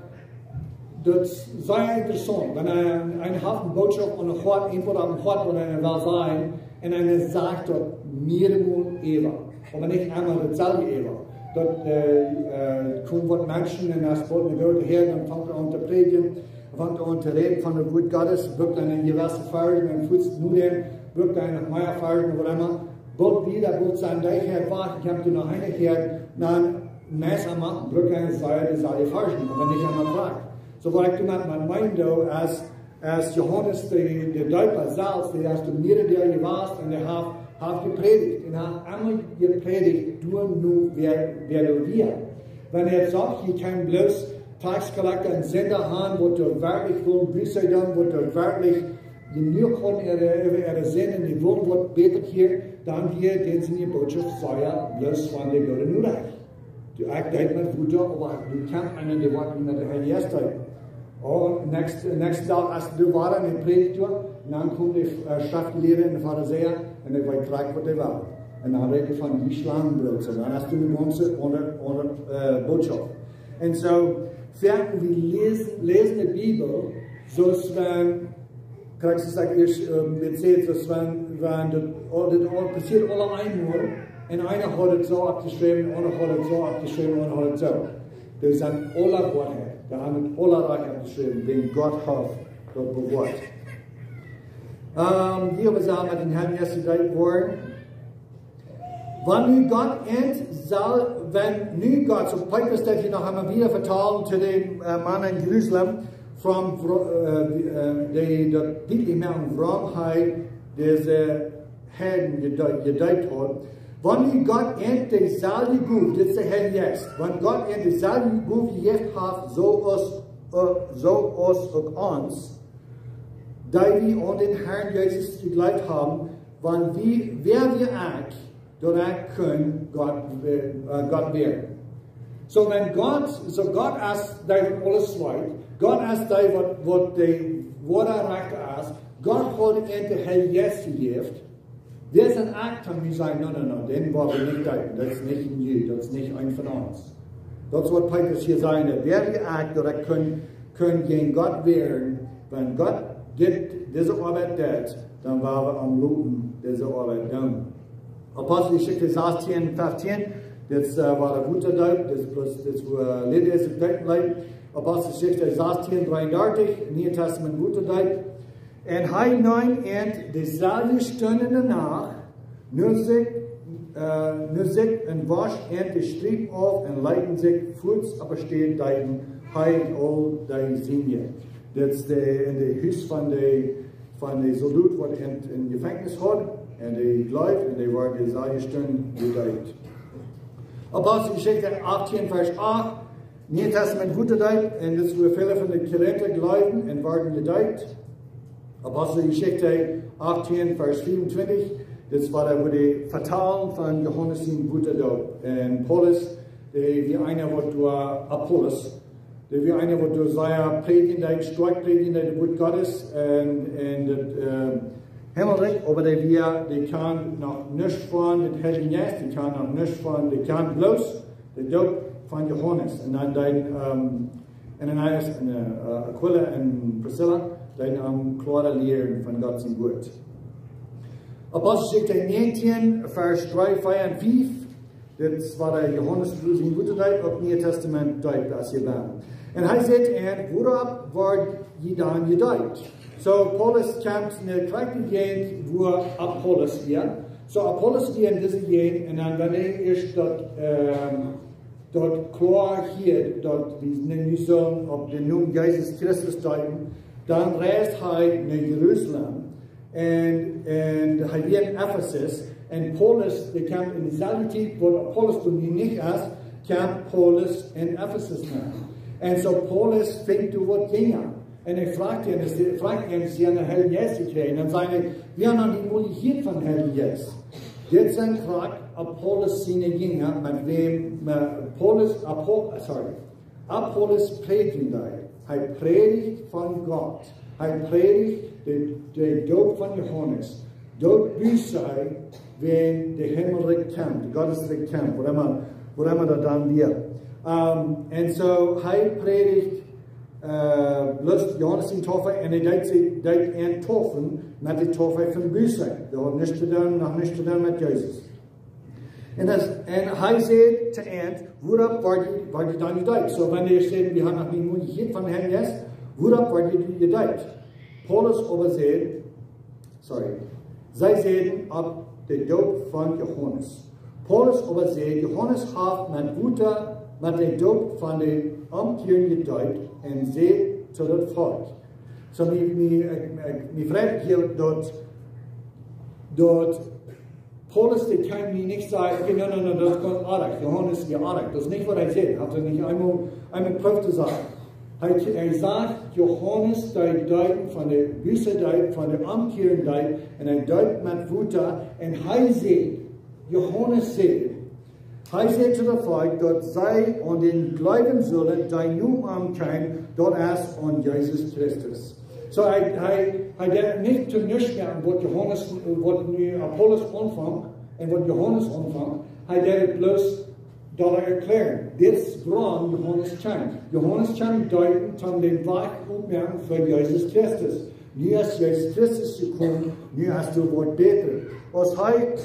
daut es sea interessaunt, wan eena, eena haft eene Botschaft aun daut Hoat, irjentwaut aum Hoat, waut eena well sajen, un eena sajcht daut mearemol äwa, oba nich emma daut selwje äwa. Daut, äh, äh, kjemt waut Menschen un aus waut eene groote Häad, dan fangt hee aun to prädjen, fangt hee aun to räden von daut Wuat Gottes, brukt eena jewesse Varschen un fuaz no däm, brukt eena noch mea Varschen ooda waut emma. Boolt wada, boolt sent dee Häad wajch, kjemt doa noch eene Häad, dan meist emma brukt eena sea de selwje Varschen, oba nich emma jlikj. Soo waut ekj doamet meen, meen doo, es, es Johanes de, de Deepa selfst, dee es doa mearere Doag jewast un dee haft, haft jeprädicht. Un hee haft emma jeprädicht, doa no wäa, wäa doa wia. Wan hee sajcht, jie kjennen bloos Taxkollekta un Sinda han, waut doa werkjlich wullen Buße doonen, waut doa werkjlich jenuach hauden äare, äare, äare Sind un dee wullen waut bäta hia, dan wia dän siene Botschaft sea bloos von de goode Norecht. Du, ekj deed met Wota, oba du kjemst eena, dee woat nich met dän Heiljen Jeist deepen. Oh, näakjsten, näakjsten Dach, aus du wada enne Prädicht doa, dan kjemt de, äh, Schreftjelieede un de Farisäa un dee weeten krakjt waut dee wellen. Un dan räden dee von dee Schlangenbroot, soo dan hast du eene gaunz aundre, aundre, äh, Botschaft. Un soo, wäarent wie läsen, läsen de Bibel, soo aus wan Krakjt soo aus ekj ieescht, ähm, jesajcht, daut wan, wan daut, oh, daut aul passieet aule eemol, un eena haud et soo oppjeschräwen, eena haud et soo oppjeschräwen, eena haud et soo. Dee sent aule Woarheit, dee haben et aule rajcht oppjeschräwen, wäajen Gott haft daut bewoat. Ähm, hia wie sent met dän Heiljen Jeist jedeept worden. Wan nu Gott ent sal, wan nu Gott, soo Petrus deit hia noch eemol wada vetalen to dän, äh, Maun en Jerusalem, von, äh, äh, dee, daut dietlich moaken, wuarom hee dise Heiden jede-, jedeept haud. Wan nu Gott ent deeselwje Gow, dit es de Heilje Jeist, wan Gott ent deeselwje Gow jejäft haft, soo aus, äh, soo aus uk ons, dee wie aun dän Herrn Jesus jegleeft haben, wan wie, wäa wia ekj, daut ekj kunn Gott, äh, Gott wäaren. Soo, wan Gott, soo Gott es, dee waut aules weet, Gott es dee waut, waut de woare Rechta es, Gott haud ent dän Heiljen Jeist jejäft, wäa sie ekj, wan wie sajen, no, no, no, dän woa wie nich deepen, daut es nich een Jud, daut es nich eena von ons. Daut es waut Petrus hia sajcht, daut wäa wia ekj, daut ekj kunn, kunn jäajen Gott wäaren, wan Gott dit, dise Oabeit deit, dan woa wie am loten dise Oabeit doonen. Aposteljeschicht sastieen, feftieen, dit es, äh, wua de Wota deept, dit es bloos, dit es wua, äh, Lied es, es deepen Lied. Aposteljeschicht sastieen, dreeundartich, Niee Tastament Wota deept. Un hee neem ent deeselwje Stund enne Nacht, neem sikj, äh, neem sikj un wosch ent de Striep auf un leet sikj fuaz opp de Städ deepen, hee un aul dee siene. Dit es de, en de Hus von de, von de Soldot, waut ent en Jefenkjnis haud, un dee jleewd, un dee worden deeselwje Stund jedeept. Aposteljeschicht achttieen, Varsch acht, Niee Tastament Wota deept, un dit es wua väle von de Korinta jleewden un worden jedeept. Aposteljeschicht achttieen, Varsch vieeuntwintich, dit es wua, wua dee vetalen von Johanes sien Wota deepen. Un Paulus, dee wia eena waut doa, Apollos, dee wia eena waut doa sea prädjen deed, stoakj prädjen deed, daut Wuat Gottes, un, un daut, äh, Himmelrikj, oba dee wia, dee kjand noch nuscht von dän Heiljen Jeist, dee kjand noch nuscht von, dee kjand bloos de Doop von Johanes. Un dan deed, ähm, en Ananias un, äh, Aquila un Priscilla, deeden am kloare lieren von Gott sien Wuat. Aposteljeschicht näajentieen, Varsch dree, vea un fief, dit es wua de Johanes sien Wota deept, opp Niee Tastament deept, aus jie wellen. Un hee sajcht ent, wuaropp woa jie dan jedeept? Soo, Paulus kjemt enne krakjt Jäajent, wua Apollos wia. Soo, Apollos wia en dise Jäajent, un dan, wan hee ieescht daut, ähm, daut kloa hieed, daut wie nu sellen opp dän Nomen Jesus Christus deepen, dan reisd hee no Jerusalem. Un, un hee wia en Efesus, Un Paulus, dee kjemt en deeselwje Tiet, waut Apollos doa nu nich es, kjemt Paulus en Efesus nenn. Un soo Paulus finjt doa waut Jinja. Un hee frajcht an, es, frajcht an, aus see dän Heiljen Jeist jekjräajen. Dan säd hee: "Wie haben noch nich mol jehieet von dän Heiljen Jeist." Dit sent krakjt Apollos siene Jinja, met wäm, met Paulus, Apo-, sorry, Apollos prädjen deed. Hee prädicht von Gott. Hee prädicht de, de Doop von Johanes. Doot Buße, wan daut Himmelrikj kjemt, Gott sien Rikj kjemt, whatever, whatever daut dan wia. Um, un soo, hee prädicht, äh, bloos Johanes siene Doop, un hee deed see, deed an doopen met de Doop von Buße. Daut haud nuscht to doonen, noch nuscht to doonen met Jesus. Un daut, un hee säd to an: "Wuaropp woa jie, woa jie dan jedoopt?" Soo, wan hee säd: "Wie haben noch nich mol jehieet von dän Heiljen Jeist, wuaropp woa jie jedoopt?" Paulus oba säd, sorry, see säden: "Opp de Doop von Johanes." Paulus oba säd: "Johanes haft met Wota, met de Doop von de Omkjieren jedoopt, un säd to daut Volkj." Soo, mie, mie, ekj, ekj, mie freit hia daut, daut Paulus, dee kaun nu nich sajen: "Okay, no, no, no, daut es goot, oajch. Johanes, jo, oajch." Daut es nich waut hee sajcht. Haft hee nich eemol, eemol jeprooft to sajen. Hee, hee sajcht, Johanes deed deepen von de Buße deepen, von de Omkjieren deepen, un hee deed met Wota, un hee säd, Johanes säd, hee säd to daut Volkj, daut see aun dän jleewen sullen, dee nu aun kjeem, daut es aun Jesus Christus. Soo, hee, hee, hee deed nich to nuscht moaken, waut Johanes, waut nu Apollos aunfunk un waut Johanes aunfunk. Hee deed daut bloos doa erkjläaren. Dit es wuarom Johanes kjeem. Johanes kjeem deepen, om dän Wajch opmoaken fa Jesus Christus. Nu es Jesus Christus jekomen, nu es daut waut bäta. Aus hee,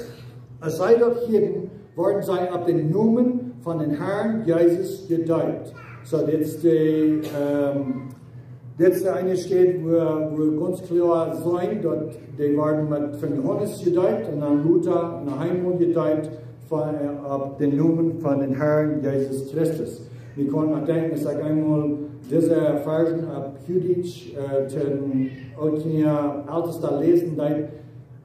aus see daut hieeden, worden see opp dän Nomen von dän Herrn Jesus jedeept. Soo, dit es de, ähm, dit es de eene Städ, wua, wua gaunz kloa sajcht, daut dee worden met, von Johanes jedeept un dan lota no Heilaunt jedeept von, äh, opp dän Nomen von dän Herrn Jesus Christus. Wie kjennen noch denkjen, aus ekj eemol dise Varsch opp Judäa, äh, to dän Oolt-Testament läsen deed,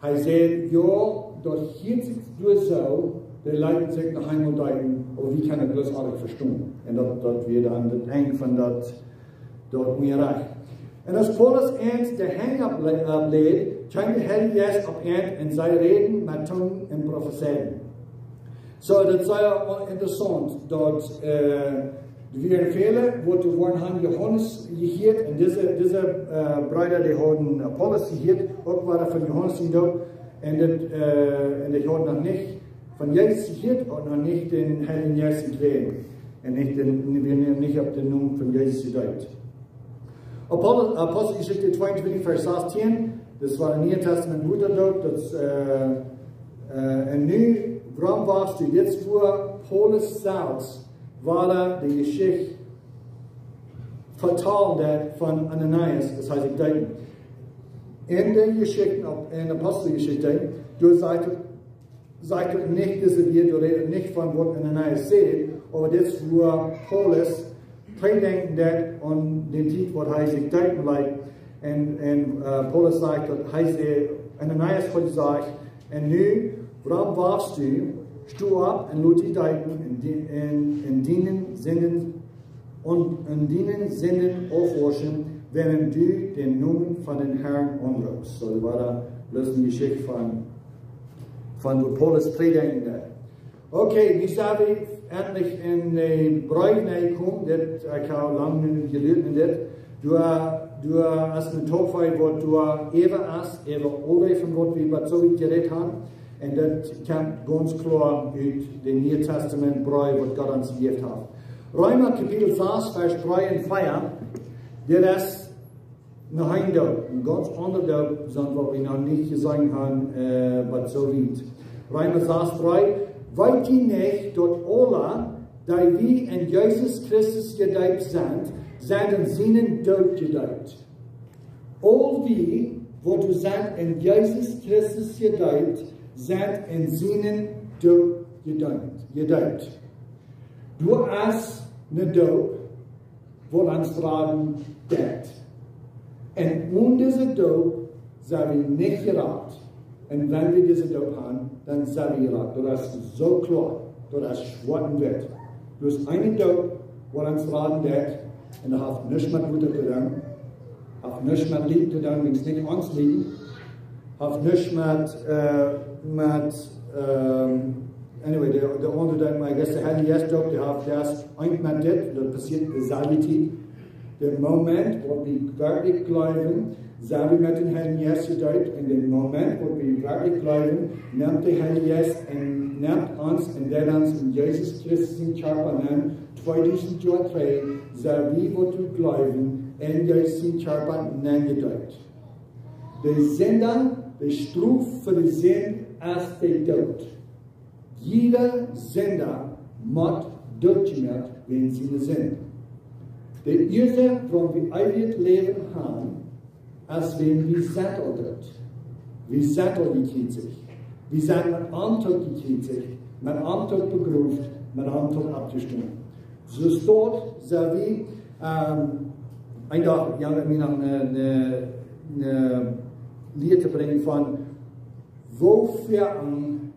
hee säd: "Jo, daut hieet sikj doa soo, dee leeten sikj no Heilaunt deepen, oba wie kjennen daut bloos nich vestonen." Un daut, daut wia dan daut Enj von daut, daut Unjarajcht. Un aus Paulus an de Henj opple-, opläd, kjeem de Heilje Jeist opp an un see räden met Tungen un profezeiden. Soo, daut es sea interessaunt, daut, äh, doa wieren väle, waut doa worden haben Johanes jehieet, un dise, dise, äh, Breeda, dee hauden Apollos jehieet, uk wada von Johanes sien Doop, un daut, äh, un dee hauden noch nich von Jesus jehieet, uk noch nich dän Heiljen Jeist jekjräajen, un nich dän, wieren nich opp dän Nomen von Jesus jedeept. Apostel-, Aposteljeschicht tweeuntwintich, Varsch sastieen, daut wia daut Niee Tastament, Wota doop, daut, äh, äh, un nu, wuarom wajchst du? Dit es wua Paulus selfst wada de Jeschicht vetalen deed von Ananias, daut hee sikj deepen. En de Jeschicht, en Aposteljeschicht, doa sajcht et, sajcht et nich dise Wieed, doa rät et nich von waut Ananias säd, oba dit es wua Paulus trigj denkjen deed aun dän Tiet waut hee sikj deepen leet. Un, un, äh, Paulus sajcht daut hee säd, Ananias haud jesajcht: "Un nu, wuarom wajchst du? Sto opp un lot die deepen un die-, un, un diene Sinden un, un diene Sinden aufwauschen, wan du dän Nomen von dän Herrn aunroopst." Soo, daut wia dan bloos eene Jeschicht von, von wua Paulus trigj denkjen deed. Okay, nu sent wie endlich en dän Breef nenn jekomen. Dit, ekj hab lang nu jelieet en dit. Doa, doa es een Topoi waut doa äwa es, äwa aul dee von waut wie bat soo wiet jerät haben. Un daut kjemt gaunz kloa ut dän Nieen Tastament Breef waut Gott ons jejäft haft. Reema Kapitel sas, Varsch dree un vea. Dit es noch een Doop, een gaunz aundra Doop, sonst waut wie noch nich jeseenen haben, äh, bat soo wiet. Reema sas dree: "Weet jie nich, daut aule, dee wie en Jesus Christus jedeept sent, sent en sienen Doot jedeept? Aul wie, waut wie sent en Jesus Christus jedeept, sent en sienen Doot jedeept, jedeept." Doa es een Doop, waut ons raden deit. Un one dise Doop sent wie nich jerat. Un wan wie dise Doop haben, dan sent wie jerat. Daut es soo kloa, daut es schwoat un witt. Bloos eene Doop, waut ons raden deit, un daut haft nuscht met Wota to doonen, haft nuscht met Lieden to doonen, wiels nich ons Lieden, haft nuscht met, äh, met, ähm, anyway, de, de aundre Doop, I guess, de Heilje Jeist Doop, dee haft, dee es eent met dit, daut passieet deeselwje Tiet. De Moment, waut wie werkjlich jleewen, sent wie met dän Heiljen Jeist jedeept. Un de Moment, waut wie werkjlich jleewen, nemt de Heilje Jeist un nemt ons un deit ons en Jesus Christus sienen Kjarpa nenn. Tweedusent Joa trigj, sent wie, waut wie jleewen, en Jesus sienen Kjarpa nenn jedeept. De Sind, de Strof fa de Sind es de Doot. Jieda Sinda mott dootjemoakt wäajen siene Sind. De Uasoak, wuarom wie eewjet Läwen haben, es wäajen wie sent aul doot. Wie sent aul jekjriezicht. Wie sent met am toop jekjriezicht, met am toop begroft, met am toop oppjestonen. Soo steit, soo wie, ähm, een Dach, jo, ekj meen, noch eene, eene, eene Lia to brinjen von, woo wie, ähm,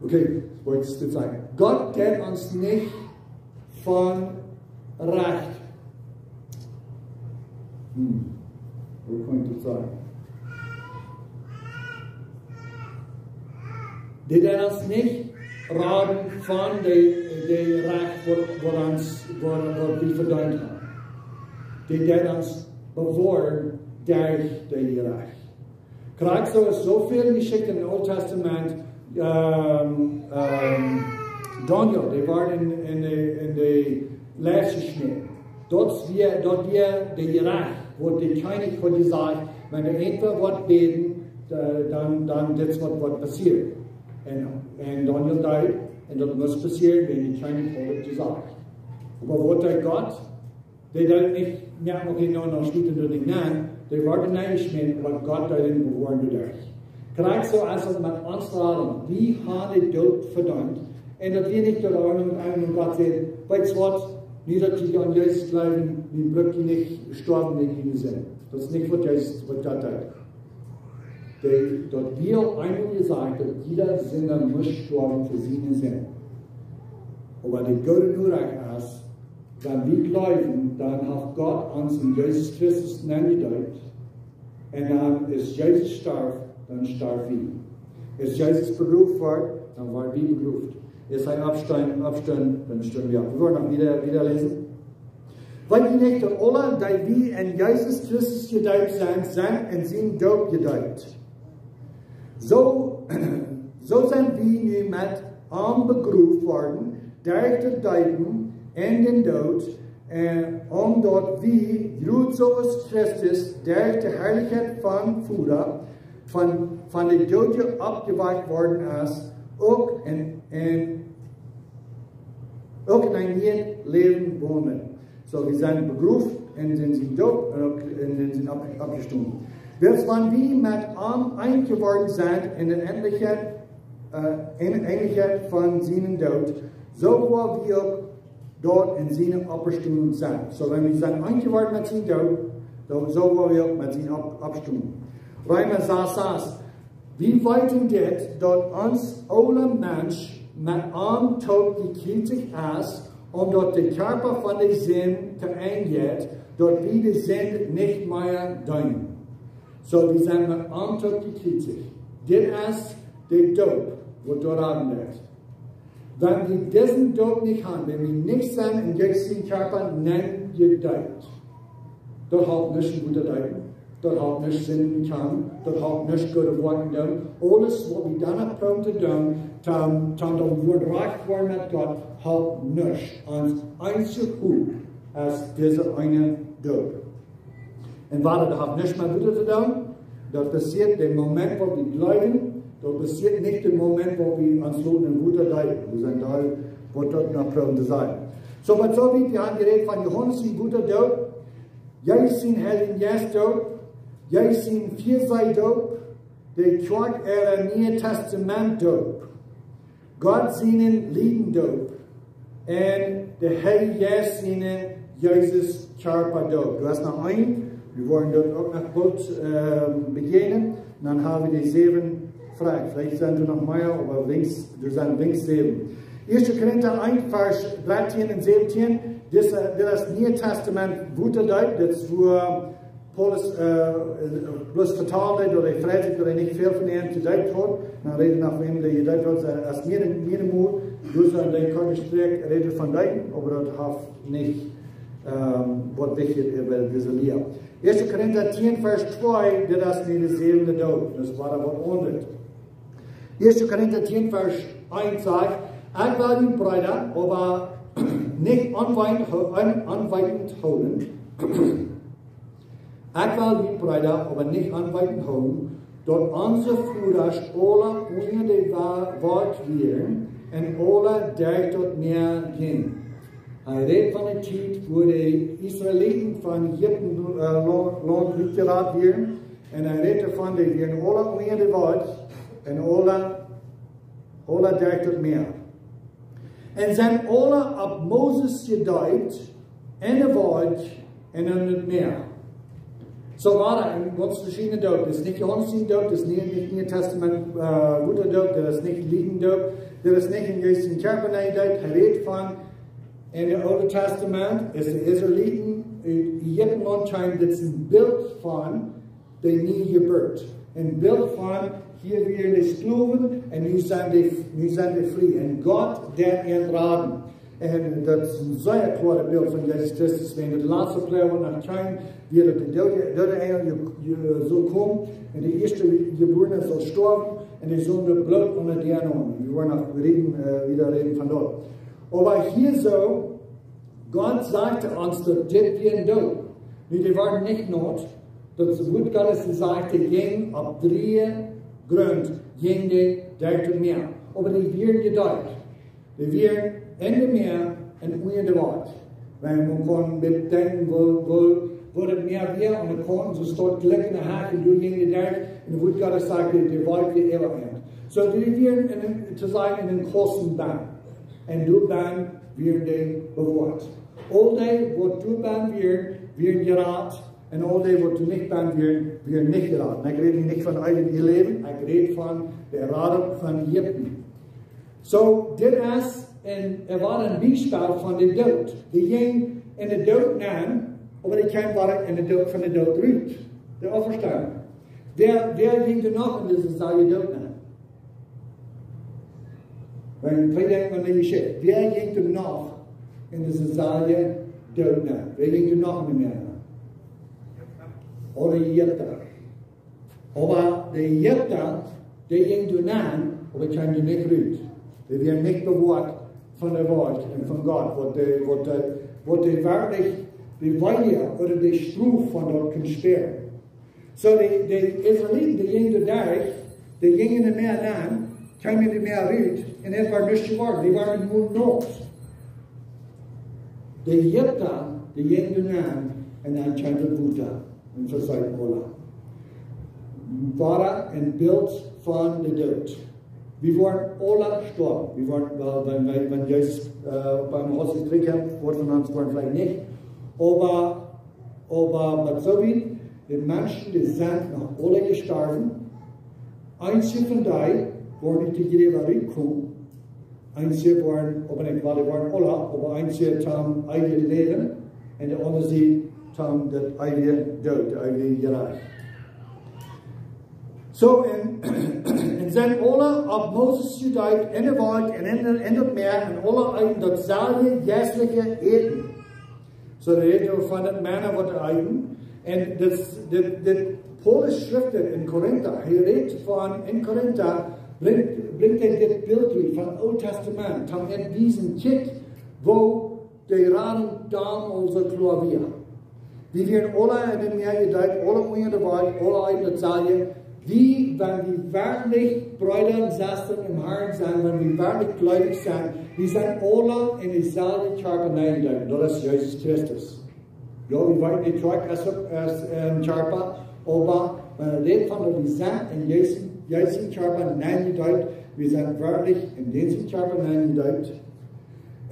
okay, waut ekj dit sajen. Gott deit ons nich von Rajcht. Hm. Woo kaun ekj daut sajen? Dee deit ons nich raden von de, de Rajcht, waut, waut ons, waut, waut wie vedeent haben. Dee deit ons bewoaren derch de Rajcht. Krakjt soo aus soo väl Jeschichten em Oolen Tastament, ähm, ähm, Daniel, dee wort en, en de, en de Lief jeschmäten. Daut wia, daut wia de Rajcht, waut de Kjennich haud jesajcht, wan du eefach waut bäden, äh, dan, dan dit es waut, waut passieren. Un, un Daniel deed, un daut must passieren, wiels de Kjennich haud daut jesajcht. Oba waut deed Gott? Dee deed nich, jo, okay, nu, nu schmieten dee nich nenn. Dee worden nenn jeschmäten, oba Gott deed an bewoaren doaderch. Krakjt soo es et met ons Läwen. Wie haben de Doot vedeent. Un daut wie nich doa aun, aun Gott sajen, weetst waut, nu daut jie aun Jesus jleewen, nu bruck jie nich stoawen wäajen june Sind. Daut es nich waut Jesus, waut Gott deed. Dee, daut wia eemol jesajcht, daut jieda Sinda must stoawen fa siene Sind. Oba de goode Norecht es, wan wie jleewen, dan haft Gott ons en Jesus Christus nenn jedeept. Un dan, aus Jesus storf, dan storf wie. Aus Jesus begroft wort, dan wort wie begroft. Aus hee oppstunt, oppstunt, dan stunden wie opp. Wie woaren noch wieda, wieda läsen. Weet jie nich, daut aule, dee wie en Jesus Christus jedeept sent, sent en sienen Doop jedeept? Soo, soo sent wie nu met am begroft worden, derch daut Deepen en dän Doot, äh, om daut wie, jroz soo aus Christus, derch de Harlichkjeit vom Voda, von, von de Doodje oppjewakjt worden es, uk en, en, uk en een nieet Läwen wonen. Soo, wie sent begroft en sienen Doot un uk en sienen opp-, oppjestonen. Wiels wan wie met am eent jeworden sent en de Enlichkjeit, äh, en de Enlichkjeit von sienen Doot, soo woa wie uk doa en siene Oppstonen sent. Soo, wan wie sent eent jeworden met sienen Doot, dan soo woa wie uk met siene Opp-, Oppstonen. Reema sas sas. Wie weeten dit, daut ons oola Mensch met am toop jekjriezicht es, om daut de Kjarpa von de Sind to Enj jeit, daut wie de Sind nich mea deenen. Soo, wie sent met am toop jekjriezicht. Dit es de Doop, waut doa aun deit. Wan wie disen Doop nich haben, wan wie nich sent en Jesus sienen Kjarpa nenn jedeept, daut halpt nuscht en Wota deepen. Daut halpt nuscht Sinden bekjanen. Daut halpt nuscht goode Woakjen doonen. Aules, waut wie dan noch proowen to doonen, dan, dan, dan woat rajcht woaren met Gott, halpt nuscht. Ons eensje Hopninj es dise eene Doop. Un waut daut haft nuscht met Wota to doonen, daut passieet de Moment, waut wie jleewen, daut passieet nich de Moment, waut wie ons loten en Wota deepen. Wie sent doa, waut daut noch proowen to sajen. Soo, waut soo wiet, wie haben jerät von Johanes siene Wotadoop, Jesus siene Heilje Jeist Doop, Jesus siene Fiasei Doop, de Kjoakj äare Niee Tastament Doop, Gott sienen Lieden Doop un de Heilje Jeist siene Jesus Kjarpa Doop. Du hast noch een, Wie woaren daut uk noch goot, ähm, bejäajnen. Dan ha wie de säwen Froagen. Veleicht sent doa noch mea, oba weens, doa sent weens säwen. Ieeschte Korinta eent, Varsch dartieen un säwentieen. Dit, äh, dit es Niee Tastament Wota deepen. Dit es wua Paulus, äh, bloos vetalen, daut hee freit sikj, daut hee nich väl von an jedeept haud. Dan rät hee noch von an, dee jedeept haud, aus mea, mea Mol. Doa sent de korte Sträakj, rät hee von deepen, oba daut haft nich, ähm, waut wichtich es bie dise Lia. Ieeschte Korinta tieen, Varsch twee, dit es nu de säwende Doot. Daut es wada waut aundret. Ieeschte Korinta tieen, Varsch eent sajcht: "Ekj well junt, Breeda, oba nich onweetend ho-, on-, onweetend hoolen." Ekj well junt, Breeda, oba nich onweetend hoolen, daut onse Vodasch aula unja de Wa-, Welt wieren un aula derch daut Mäa jinjen. Hee rät von de Tiet, wua de Israeliten von Ägipten, äh, Lau-, Launt utjerat wieren. Un hee rät doavon, dee wieren aula unja de Welt un aula, aula derch daut Mäa. Un sent aula opp Moses jedeept, en de Welt un en daut Mäa. Soo wia daut en gaunz veschiedne Doot. Daut es nich Johanes sien Doot, daut es nich, nich Niee Tastament, äh, Wota Doot, daut es nich Liedendoot, daut es nich en Jesus sien Kjarpa nenjedeept. Hee rät von, en daut Oole Tastament es de Israeliten ut Ägipten auntjeemen, dit es een Bilt von de niee Jeburt. Een Bilt von, hia wieren de Sklowen un nu sent dee, nu sent dee frie. Un Gott deed an raden. Un daut es een sea kloaret Bilt von Jesus Christus. Wan daut latste Plea waut noch kjeem, wia daut de doode, doode Enjel je-, je-, sull komen un de ieeschte Jebuarne sull stoawen un dee sullen daut Bloot unja de Däa nämen. Wie woaren noch räden, äh, wieda räden von daut. Oba hia soo, Gott sajcht ons daut dit wia een Doot. Nu, dee wieren nich naut. Daut es Wuat Gottes, dee sajcht, dee jinjen opp dree Grunt, jinjen dee derch daut Mäa. Oba dee wieren jedeept. Dee wieren en daut Mäa un unja de Welt. Wan wie kjennen bedenkjen, woo, woo, woo daut Mäa wia, un dan kjennen see stoakj jlikj en de Hach un doa jinjen dee derch. Un daut Wuat Gottes sajcht, dee, dee Welt wia äwaenn. Soo, dee wieren en een, to sajen, en een Kosten benn. Un doa benn wieren dee bewoat. Aul dee, waut doa benn wieren, wieren jerat. Un aul dee, waut doa nich benn wieren, wieren nich jerat. Un ekj räd nu nich von eewjet Läwen, ekj räd von de Radunk von Ägipten. Soo, dit es een, et wia een Biespel von de Doot. Dee jinjen en de Doot nenn, oba dee kjeemen wada en de Doot, von de Doot rut. De Oppstonunk. Wäa, wäa jinkj doa noch en dise Saul Doot nenn? Wan wie denkjen aun de Jeschicht, wäa jinkj doa noch en dise Saul Doot nenn? Wäa jinkj doa noch en de Mäa nenn? Aule Ägipta. Oba de Ägipta, dee jinjen doa nenn, oba kjeemen doa nich rut. Dee wieren nich bewoat von de Welt un von Gott, waut dee, waut dee, waut dee werkjlich de Weedoag ooda de Strof von daut kunn späaren. Soo, de, de Israeliten, dee jinjen doa derch, dee jinjen en de Mäa nenn, kjeemen en de Mäa rut, un et wia nuscht jeworden, dee wieren mau naut. De Ägipta, dee jinjen doa nenn, un dan kjeem daut Wota, un veseefd aula. Wia een Bilt von de Doot. Wie woaren aula stoawen. Wie woaren, well, wan, wan, wan Jesus, äh, biem Hochzeit trigjkjemt, woat von ons woaren veleicht nich. Oba, oba, waut soo wie, de Menschen, dee sent noch aula jestorwen. Eenje von dee woaren ut de Jrava rutkomen. Eenje woaren, oba nich, well, dee woaren aula, oba eenje toom eewjet Läwen. Un de aundre sent toom daut eewje Doot, daut eewje Jerecht. Soo, un, un sent aula opp Moses jedeept en de Welt un en, en daut Mäa, un aula eeten daut selwje jeistelje Äten. Soo, hee rät doa von daut Manna, waut see eeten. Un daut, daut, daut Paulus schrift dit en Korinta. Hee rät von, en Korinta brinjt, brinjt hee dit Bilt rut von Oolet Tastament, toom wiesen, kjikj, woo de Radunk donn aul soo kloa wia. Wie wieren aula en de Mäa jedeept, aula unja de Welt, aula eeten daut selwje. Wie, wan wie werkjlich Breeda un Sestren em Herrn sent, wan wie werkjlich jleewich sent, wie sent aula en dän selwjen Kjarpa nenjedeept. Daut es Jesus Christus. Jo, wie weeten, de Kjoakj es uk, es een Kjarpa, oba wan wie räden von daut wie sent en Jesus, Jesus sien Kjarpa nenjedeept, wie sent werkjlich en dän sien Kjarpa nenjedeept.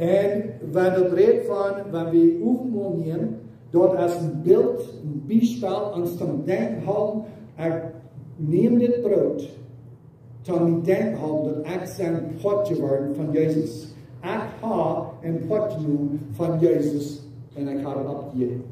Un wan daut rät von, wan wie Owentmol nämen, Daut es een Bilt, een Biespel, ons toom denkjen hoolen. Ekj näm dit Broot, toom mie denkjen hoolen daut ekj sie Poat jeworden von Jesus. Ekj hab een Poat jenomen von Jesus un ekj hab daut opjejäft.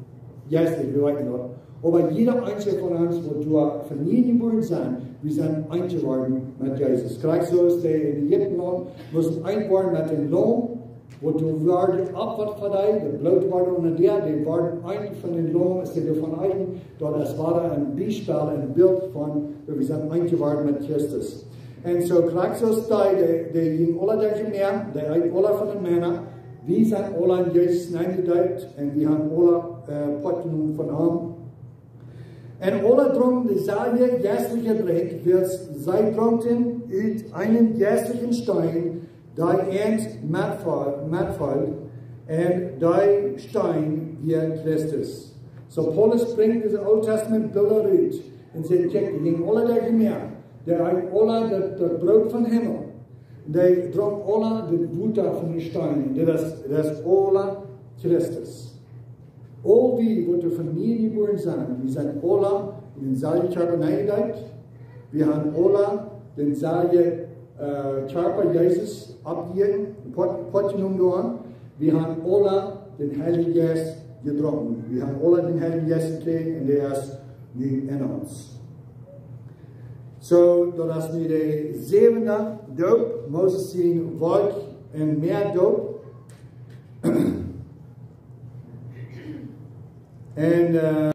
Yes, ekj weet daut. Oba jieda eena von ons, waut doa von nie jebuaren sent, wie sent eent jeworden met Jesus. Krakjt soo aus dee en Ägiptenlaunt musten eent woaren met dän Laum, waut doa wort jeopfat fa dee, daut Bloot wort unja dee, dee worden eent von dän Laum, aus dee doavon eeten, daut es wada een Biespel, een Bilt von, daut wie sent eent jeworden met Christus. Un soo krakjt soo aus dee, dee, dee jinjen aula derch daut Mäa, dee eeten aula von daut Manna, wie sent aula en Jesus nenjedeept un wie haben aula, äh, Poat jenomen von am. Un aula drunken deeselwje jeistelje Drinkj, wiels see drunken ut eenen jeisteljen Steen, dee an metfoll, metfoll, un dee Steen wia Christus. Soo Paulus brinjt dise Old Testament Bilda rut un sajcht: Kjikj, dee jinjen aula derch daut Mäa, dee eeten aula daut, daut Broot vom Himmel, dee drunken aula daut Wota von dän Steen. Daut es, daut es aula Christus. Aul wie, waut doa von nie jebuaren sent, wie sent aula en dänselwjen Kjarpa nenjedeept. Wie haben aula dänselwjen, äh, Kjarpa Jesus opjejäft, Poat, Poat jenomen doaraun. Wie haben aula dän Heiljen Jeist jedrunken. Wie haben aula dän Heiljen Jeist jekjräajen un dee es nu en ons. Soo, daut es nu de säwende Doop, Moses sien Wolkj- un Mäadoop. Un, äh,